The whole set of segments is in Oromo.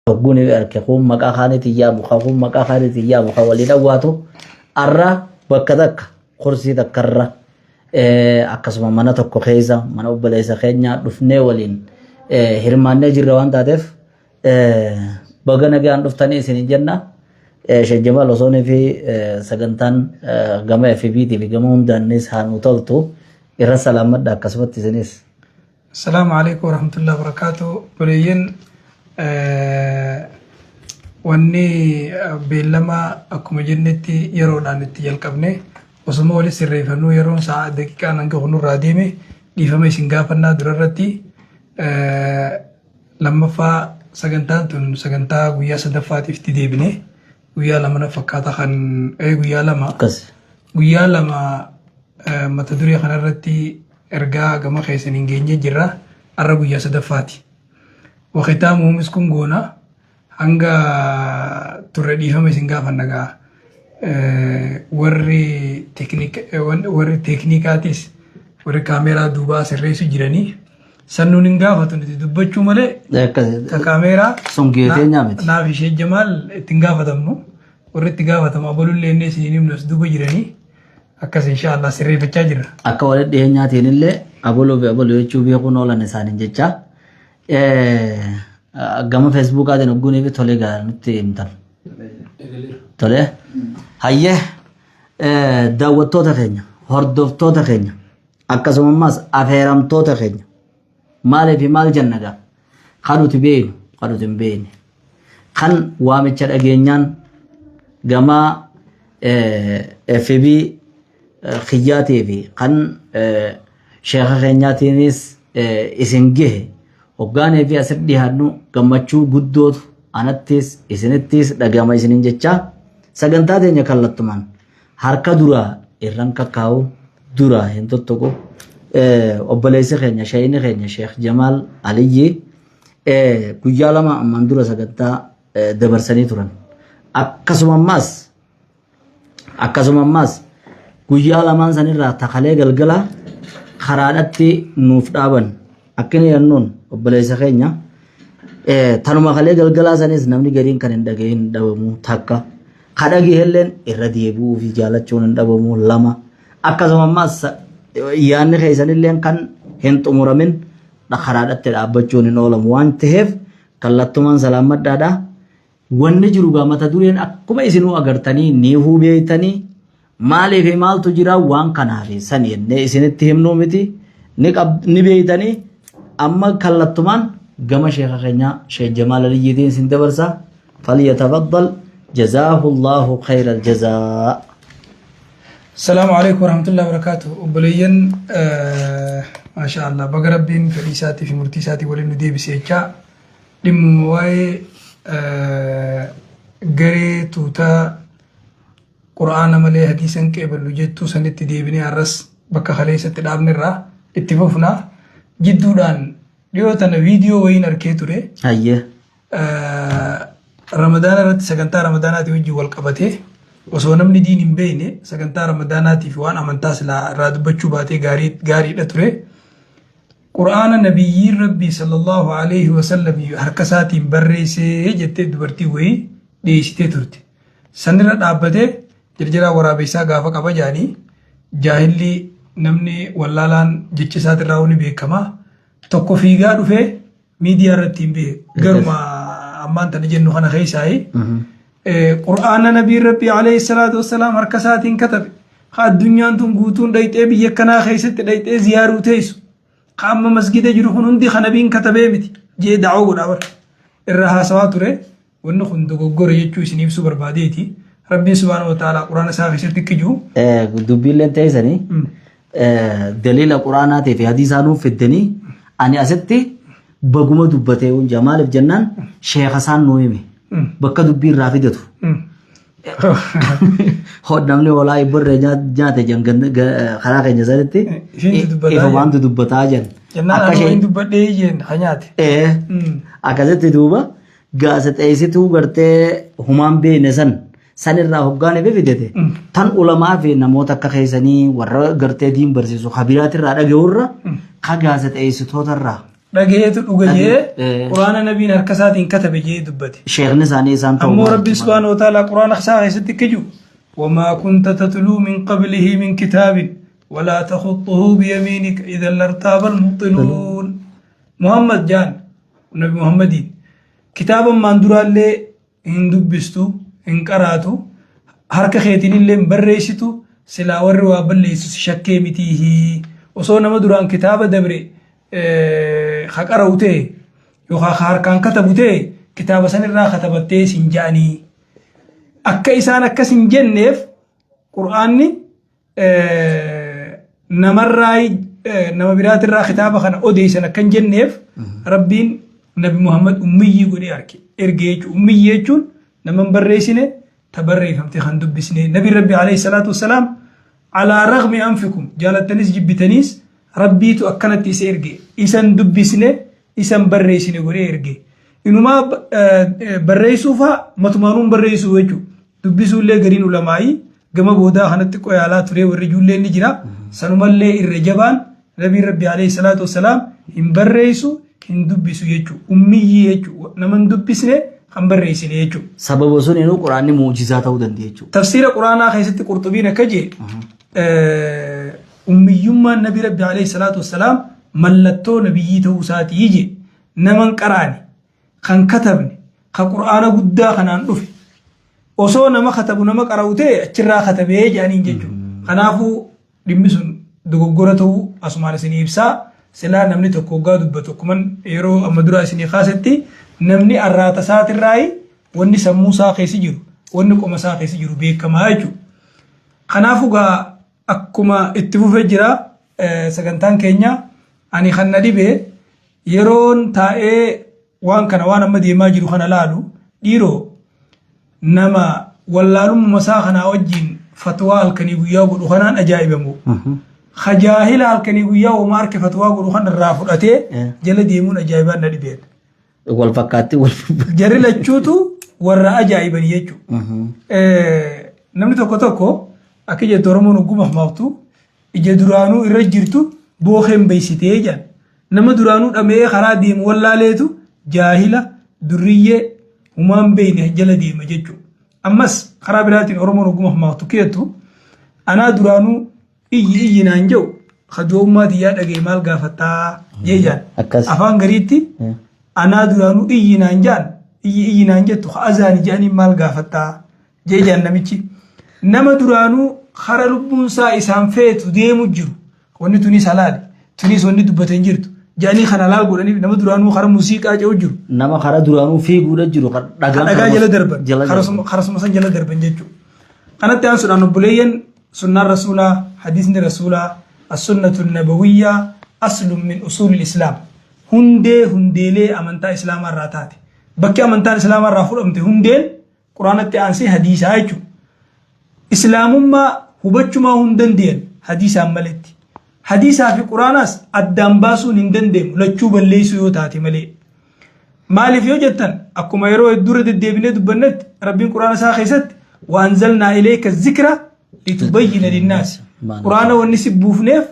Hogguun arke kun maqaa kaaniitiin yaamu kan kun maqaa kaaniitiin yaamu kan waliin awwaatu arra bakka takka kursii takkarra akkasuma mana tokko keessa mana obboleessa keenyaa dhufnee waliin hirmaannee jirra waan taateef baga nagaan dhuftanii isiniin jenna. Sheekh Jamaal osoonii fi sagantaan gama FBT fi gama hundaannis haa nu toltu irra salaamadha akkasumatti isinis. Assalaamu alaikum warahmatullahi wabarakatuh. Obboleeyyan, wanni beellama akkuma jennetti yeroodhaan itti jalqabne osuma wali sirreeffannuu yeroon sa'a daqiiqaan hanga kunurraa deeme dhiifama isin gaafannaa durarratti. Lammaffaa, sagantaan tun sagantaa guyyaa sadaffaatiif itti deebine. Guyyaa 2 na fakkaata kan guyyaa 2 Akkas. guyyaa 2 mata duree kanarratti ergaa gama keessaniin geenyee jirra. Har'a guyyaa sadaffaati. Wakitaamuhu miskun goona. Hanga turre dhiifama isin gaafanna gaa. Warri warri teeknikaatis warri kaameeraa duubaa sirreessu jiranii san nuun hin gaafatu nuti dubbachuu malee ka kaameeraa Sun geetee nyaamiti. Naaf ishee Jamaal ittiin gaafatamnu, warri itti gaafatamu abalullee inni isin himnu as duuba jiranii akkas inshaallah sirreeffachaa jirra. Akka walitti dhiyeenyaatiin illee abaluu fi abaluu jechuu beekuun oolan isaaniin jecha. Gama feesbuukaatiin ogguunii fi tolee gaa nutti himtan. Tolee. Hayyee, daawwattoota keenya, hordoftoota keenya, akkasuma ammas afeeramtoota keenya maalii fi maal jenna gaa, kan nuti beeknu, kan nuti hin beekne, kan waamicha dhageenyaan gama FB kiyyaatii fi kan sheeka keenyaatiinis isin gahe, hoggaanii fi asitti dhiyaannu gammachuu guddootu anattis isinittis dhagama isinin jechaa, sagantaa teenya kallattumaan harka duraa irran kakkaa'u duraa hin tuttuqu. Obboleessi keenya, sheeyni keenya Sheekh Jamaal Aliyyii guyyaa 2 ammaan dura sagantaa dabarsanii turan. Akkasuma ammaas guyyaa lamaan sanirraa takalee galgala karaadhatti nuuf dhaaban akkina jennuun obboleessa keenya tanuma kalee galgalaa sanis namni gariin kan hin dhagahin hin dhabamu takka, ka dhagahelleen irra deebi'uu fi jaalachuun hin dhabamu lama, akkasuma ammaas yaanni keessanilleen kan hin xumuramin karaadhatti dhaabbachuun hin oolamu waan ta'eef kallattumaan salaammadhaadha. Wanni jiru gaa mata dureen akkuma isinuu agartanii ni hubeeytanii maalii fi maaltu jira waan kanaa fi san jennee isinitti himnuu miti, ni beeytanii. Amma kallattumaan gama sheeka keenyaa Sheekh Jamaal Aliyyiitiin isin dabarsa. Falyatafaddal, jazaahu Allahu khayral jazaa. Assalaamu alaikum warahmatullahi wabarakatuh. Obboleeyyan, maasha Allah, baga Rabbiin fedhii isaatii fi murtii isaatii waliin nu deebise jechaa, dhimmuma waa'ee garee tuutaa Qur'aana malee hadiisa hin qeeballu jettuu sanitti deebinee har'as bakka kaleessatti dhaabnerraa itti fufna. Jidduudhaan dhiyoo tana viidiyoo wayiin arkee ture. Ramadaana irratti sagantaa Ramadaanaatii wajjin wal qabatee osoo namni diin hin beekne sagantaa Ramadaanaatii fi waan amantaa silaa irraa dubbachuu baatee gaarii gaariidha ture. Qur'aana nabiyyiin Rabbii sallallahu alaihi wasallam harka isaatiin barreessee jettee dubartii wayii dhiyeessitee turte. Sanirra dhaabbatee jarjaraa waraabessaa gaafa qaba jaanii jaahilli namni wallaalaan jecha isaatirraa ni beekama. Tokko fiigaa dhufee miidiyaa irratti hin beeku. Garuma ammaan tana jennu kana keessaayi. Qur'aana nabiin Rabbii alayhi salaatu wassalaam harka isaatiin katabe. Ka addunyaan tun guutuun dhayxee biyya kanaa keessatti dhayxee ziyaaruu teessu. Ka amma masgida jiru kun hundi ka nabiin katabee miti. Jee da'oo godhaa bara. Irra haasawaa ture. Wanni kun dogoggora jechuu isin ibsuu barbaadeeti. Rabbiin subhaanahu wa ta'ala Qur'aana isaa keessatti kijuu. Dubbiilleen teessanii daliila Qur'aanaatii fi hadiisaa nuuf fiddanii ani asitti baguma dubbatee hunjaa, maaliif jennaan sheeka isaan nuu hime bakka dubbii irraa fidatu. Namni hoolaa ibborree nyaate jan karaa keenya sanitti Ishiintu dubbataa ifumaantu dubbataa jan. Jennaan Akka anuu isheen hin dubbadhee jeen ha nyaate. Akkasitti duuba gaazexeessituu gartee humaan beekne san sanirraa hoggaan ife fidete tan ulamaa fi namoota akka keessanii warra gartee diin barsiisu kabiraatirraa dhaga'urra ka gaazexeessitootarraa Dhagayeetu dhuga jee Eh. Quraana nabiin harka isaatiin katabe jee dubbate. Sheekni isaanii isaan ta'uu Ammoo maal Rabbiin subhaanahu wa ta'aalaa Quraana isaa keessatti akka jiru wamaa kunta tatluu min qablihi min kitaabin walaa takhuttuhu biyamiinika idan lartaaba almubxiluun. Muhammad jaan Nabi Muhammadiin kitaaba ammaan duraallee hin dubbistu hin qaraatu harka keetiinillee hin barreessitu silaa warri waa balleessu si shakkee mitiihi osoo nama duraan kitaaba dabre ka qara'u ta'e yookaan ka harkaan katabu ta'e kitaaba sanirraa katabattee sin ja'anii akka isaan akkas hin jenneef qur'aanni namarraa nama biraatirraa kitaaba kana odeessan akka hin jenneef Rabbiin Nabi Muhammad ummiyyii godhee arge erge jechuudha. Ummiyyii jechuun nama hin barreessine ta barreeffamte kan dubbisne. Nabi Rabbi alayhi salaatu wassalaam alaa ragmi anfikum jaalattanis jibbitaniis Rabbiitu akkanatti isa erge isan dubbisne isan barreessine godhee erge. Inumaa barreessuufaa matumaanuu hin barreessuu jechuudha. Dubbisuullee gariin ulamaa'ii gama boodaa kanatti xiqqoo yaalaa ture warri ijoollee ni jira. Sanumallee irra jabaan Nabiin Rabbi alayhi salaatu wassalaam hin barreessu hin dubbisu jechuudha. Ummiyyii jechuudha. Nama hin dubbisne kan barreessine jechuudha. Sababa suniinuu Quraanni mu'jizaa ta'uu danda'a jechuudha. Tafsiira Quraanaa keessatti Qurxubiin akka jee ummiyyummaan Nabi Rabbi alayhi salaatu wassalaam mallattoo nabiyyii ta'uu isaatii jee nama hin qaraane kan katabne ka Qur'aana guddaa kanaan dhufe osoo nama katabu nama qara'u ta'e achirraa katabee jedhaniin jechuudha. Kanaafuu dhimmi sun dogoggora ta'uu asumaan isinii ibsaa. Silaa namni tokko hoggaa dubbatu akkuman yeroo amma duraa isinii kaasetti namni arraata isaatirraayi wanni sammuu isaa keessa jiru wanni qoma isaa keessa jiru beekamaa jechuudha. Kanaafuu gaa akkuma itti fufee jira sagantaan keenya ani kan na dhibe yeroon taa'ee waan kana waan amma deemaa jiru kana laalu dhiiroo nama wallaalummuma isaa kanaa wajjin fatwaa halkanii guyyaa godhu kanaan ajaa'ibamu. Ka jaahila halkanii guyyaa homaa harka fatwaa godhu kana irraa fudhatee jala deemuun ajaa'ibaan na dhibeen. Wal fakkaatti wal Jarri lachuutu warra ajaa'ibanii jechuudha. Namni tokko tokko akka jettu Oromoon ogguma hamaaftu ija duraanuu irra jirtu bookeen beeksitee jedhan. Nama duraanuu dhama'ee karaa deemu wallaaleetu jaahila durriyyee humaan beeyne jala deema jechuudha. Ammas karaa biraatiin Oromoon ogguma hamaaftu keettu anaa duraanuu iyyi iyyi naan jedhu kadu'ummaa tiyyaa dhaga'e maal gaafattaa jee jaan. Akkas. Afaan gariitti anaa duraanuu iyyi naan jaan iyyi iyyi naan jettu ka azaani jedhaniin maal gaafattaa jee jaan namichi. Nama duraanuu kara lubbuun isaa isaan feetu deemu jiru wanni tunis halaali tunis wanni dubbate hin jirtu jedhanii kan halaal godhaniif nama duraanuu kara muuziqaa ce'u jiru. Nama karaa duraanuu fiiguudha jiru kan dhagaan Dhagaa jala darban jala darban. karasuma san jala darban jechuudha. Kanatti aansuudhaan obboleeyyan sunnaan rasuulaa hadiisni rasuulaa as-sunnatu nabawiyyaa aslun min usuulil islaam hundee hundeelee amantaa islaamaa irraa taate. Bakki amantaan islaamaa irraa fudhamte hundeen quraanatti aansee hadiisaa jechuudha. Islaamummaa hubachumaa hin dandeenye hadiisaan maletti. Hadiisaa fi quraanaas addaan baasuun hin dandeenyu lachuu balleessuu yoo taate malee. Maaliif yoo jettan akkuma yeroo hedduu irra deddeebinee dubbannetti Rabbiin quraana isaa keessatti waanzalnaa ilayka zikra litubayyina linnaasi. Quraana wanni si buufneef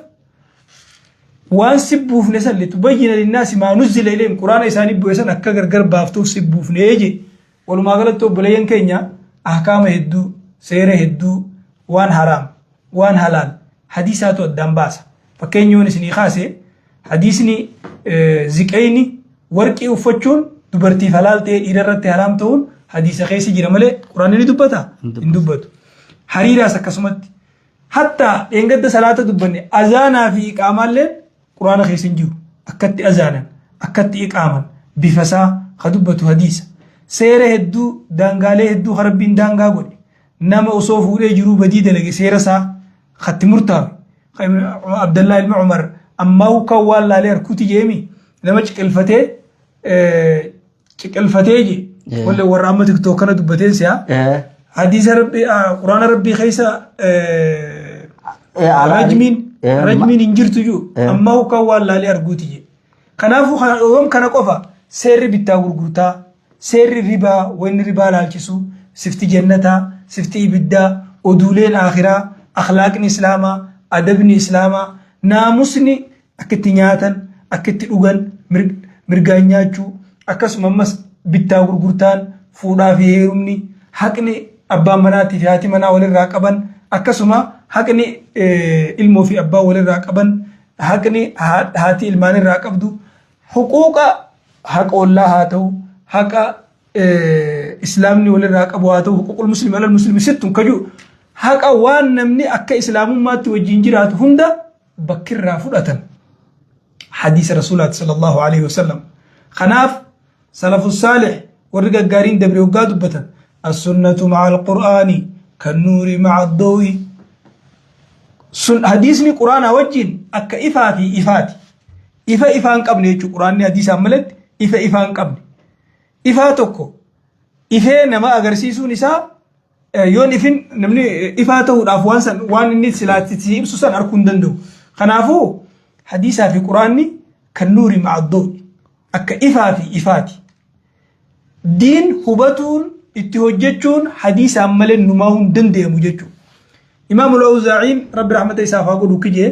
waan si buufne san litubayyina linnaasi maa nuzzila ilayhim quraana isaanii bu'e san akka gargar baaftuuf si buufnee je. Walumaa galatti obboleeyyan keenya ahkaama hedduu seera hedduu waan haraam waan halaal hadiisaatu addaan baasa. Fakkeenya yoon isinii kaase hadiisni ziqayni warqii uffachuun dubartiif halaal ta'ee dhiira irratti haraam ta'uun hadiisa keessa jira malee quraanni ni dubbata hin dubbatu. Hariiraas akkasumatti. Hatta dheengadda salaata dubbanne azaanaa fi iqaamaalleen quraana keessa hin jiru. Akkatti azaanan, akkatti iqaaman, bifa isaa ka dubbatu hadiisa. Seera hedduu, daangaalee hedduu ka Rabbiin daangaa godhe. Nama osoo fuudhee jiruu badii dalage seera isaa katti murtaawe. Abdallaa ilma Umar ammaa kan waan laalee harkuuti jeemi nama ciqilfatee ciqilfatee je wallee warra amma tiktook kana dubbateen si'a. Hadiisa rabbi quraana rabbii keessa rajmiin rajmiin hin jirtu jiru ammaa kan waan laalee arguuti je. Kanaafuu yoom kana qofa seerri bittaa gurgurtaa seerri ribaa wanni ribaa laalchisu sifti jannataa sifti ibiddaa oduuleen akhiraa akhlaaqni islaamaa adabni islaamaa naamusni akka itti nyaatan akka itti dhugan mirgaan nyaachuu, akkasuma ammas bittaa gurgurtaan, fuudhaa fi heerumni, haqni abbaan manaatii fi haati manaa walirraa qaban, akkasuma haqni ilmoo fi abbaan walirraa qaban, haqni haati ilmaanirraa qabdu, huquuqa haqa ollaa haa ta'u, haqa islaamni walirraa qabu haa ta'u, huquuqul muslimi alal muslimi sittun kajuu, haqa waan namni akka islaamummaatti wajjin jiraatu hunda bakkirraa fudhatan hadiisa rasuulaati sallallahu alaihi wasallam. Kanaaf salafu saalih, warri gaggaariin dabre, hoggaa dubbatan, as-sunnatu ma'a al-qur'aani kan nuuri ma'a ad-dawi, sun hadiisni quraanaa wajjin akka ifaa fi ifaati. Ifa ifaa hin qabne jechuudha. Quraanni hadiisaan malatti ifa ifaa hin qabne. Ifaa tokko ifee nama agarsiisuun isaa, yoon ifin namni ifaa ta'uudhaaf waan san, waan inni silaatti si ibsu san arguu hin danda'u. Kanaafuu hadiisaa fi quraanni kan nuuri ma'a ad-dawi, akka ifaa fi ifaati. Diin hubatuun, itti hojjechuun hadiisaan malee numaa hin danda'amu jechuudha. Imaam al-Awzaa'iin, Rabbi rahmata isaaf haa godhu, kijee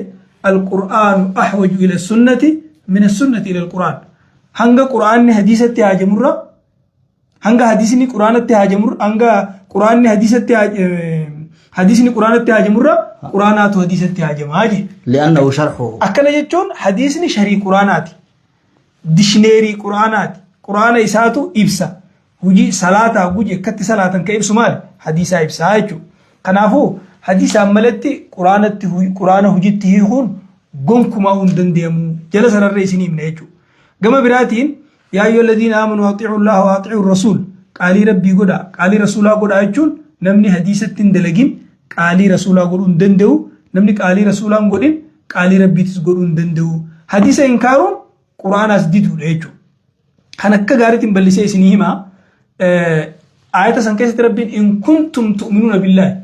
al-Qur'aanu ahwaju ila sunnati min sunnati ila al-Qur'aan. Hanga Qur'aanni hadiisatti haajamurra, hanga hadiisni Qur'aanatti haajamurra, hanga Qur'aanni hadiisatti, hadiisni Qur'aanatti haajamurra Qur'aanaatu hadiisatti haajamaa jee. Li'annahu sharhuhu. Akkana jechuun hadiisni sharii Qur'aanaati. Dictionary Qur'aanaati. Qur'aana isaatu ibsa. Hujii salaataa guji akkatti salaatan ka ibsu maali? Hadiisaa ibsaa jechuudha. Kanaafuu hadiisaan malatti Qur'aanatti, Qur'aana hujitti hiikuun gonkumaa hin danda'amu. Jala sararree isin himna jechuudha. Gama biraatiin, yaa ayyuha alladhiina aamanu atii'u Allaha wa atii'u rasuul, qaalii Rabbii godhaa, qaalii rasuulaa godhaa jechuun, namni hadiisatti hin dalagin qaalii rasuulaa godhuu hin danda'u. Namni qaalii rasuulaa hin godhin qaalii Rabbiitis godhuu hin danda'u. Hadiisa inkaaruun Qur'aanaas diduudha jechuudha. Kan akka gaariitiin bal'isee isinii himaa. Ayata san keessatti Rabbiin in kuntum tu'minuuna billaahi,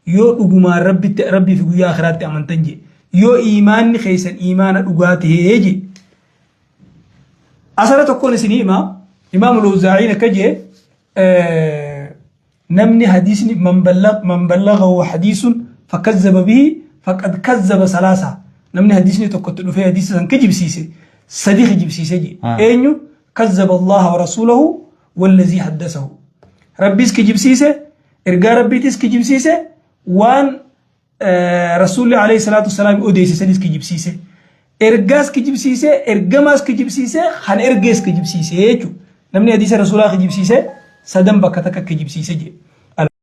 yoo dhugumaan Rabbitti, Rabbii fi guyyaa akhiraatti amantan jee, yoo iimaanni keessan iimaana dhugaa tahee jee. Asara tokkoon isinii himaa. Imaam Al-Awzaa'iin akka jee, namni hadiisni man ballaghahu hadiisun fakazzaba bihi faqad kazzaba salaasa, namni hadiisni tokkotti dhufee hadiisa san kijibsiise sadi kijibsiise jee. Eenyu? Kazzaba Allaha wa rasuulahu wallazii haddasahu, Rabbiis kijibsiise, ergaa Rabbiitis kijibsiise, waan rasuulli alayhi salaatu wasalaam odeesse sanis kijibsiise, ergaas kijibsiise, ergamaas kijibsiise, kan ergees kijibsiise jechuudha. Namni hadiisa rasuulaa kijibsiise sadan bakka takka kijibsiise jee.